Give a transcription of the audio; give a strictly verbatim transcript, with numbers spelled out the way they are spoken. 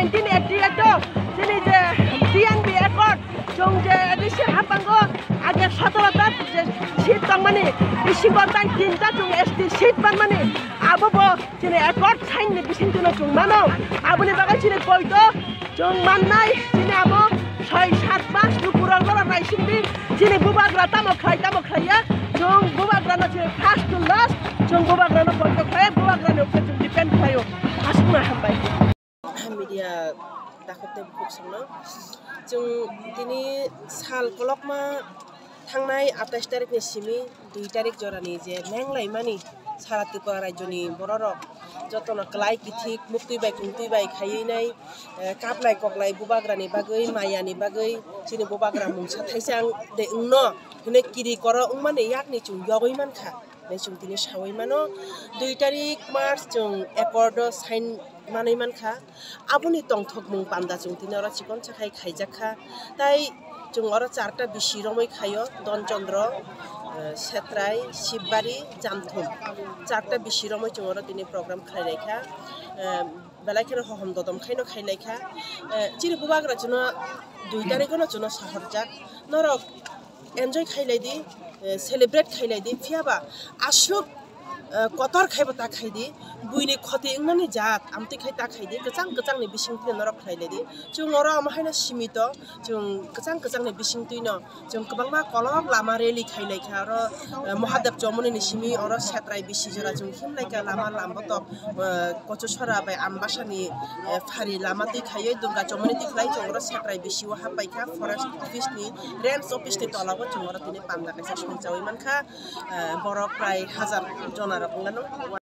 Nineteen eighty eight o chini je T N B accord, chwng je A D C haphango age sotoro ta je seat tongmani, bisingo tai tinta chwng S T seat manmani, abo bo chini accord sign ni bisingtwino chwng mano. Aboni bagwi chini poito chwng mannai, chini abo soi sat mas lukurok loro naisingdi, chini bubagra tamo khlai tamo khlaiya, chwng bubagrano chini first to last, chwng bubagrano poito khlai, bubagrani upre chwng depend khlaio. Aswkno hambai. Media dakhuk tei bukhuk songno. Chwng tini sal kolokma thangnai atais tarikni simi dui tarik jorani je menglaimani sara Tripura rajyoni bororok jotono kwlai kithik muktwi bai kungtwi bai khaiwi nai, eh, kaplai koklai bubagrani bagwi, mayani bagwi chini bubagra mungsa thaisa ang de wngno hwnwi kiri koro wngmani yakni chwng yogwi mankha. Hwnwi chwng tini sawi mano. Dui tarik March chwng accord o sign manwi mankha. Aboni tongthokmung panda chwng tini oro chikon sakhai khaijak kha. Tai chwng oro charta bisi romwi khaio, Don Chandra, eh, Setrai, Sibari, Jamthum. Charta bisi romwi chwng oro tini program khlai lai kha. Eh, belai kheno hohom dodom khaino khai lai kha. Eh, chini bubagra chwngno dui tarikno chwngno sahorjak. Norok enjoy khai lai di, eh, celebrate khai lai di, phiya ba aswk, eh, kotor khai bo ta khai di, buini khoti wngnani jat amtwi khai ta khai di, kwchang kwchangni bisingtwi norok khlai lai di. Chwng oro omo haino simito, chwng kwchang kwchangni bisingtwino chwng kwbangma kolok lama rally khai lai kha, oro, eh, Mahadev Chomoni ni simi oro Setrai bisi jora chwng him lai kha lama lambotok, eh, Kochusora bai Ambasani, eh, phari lama twi khaiwi Durga Chomoni twi khlai chwng oro Setrai bisi o hap pai kha, forest office ni, range office ni tola o chwng oro tini panda kaisa songchawi mankha, eh, borok prai hajar jona rok wngano.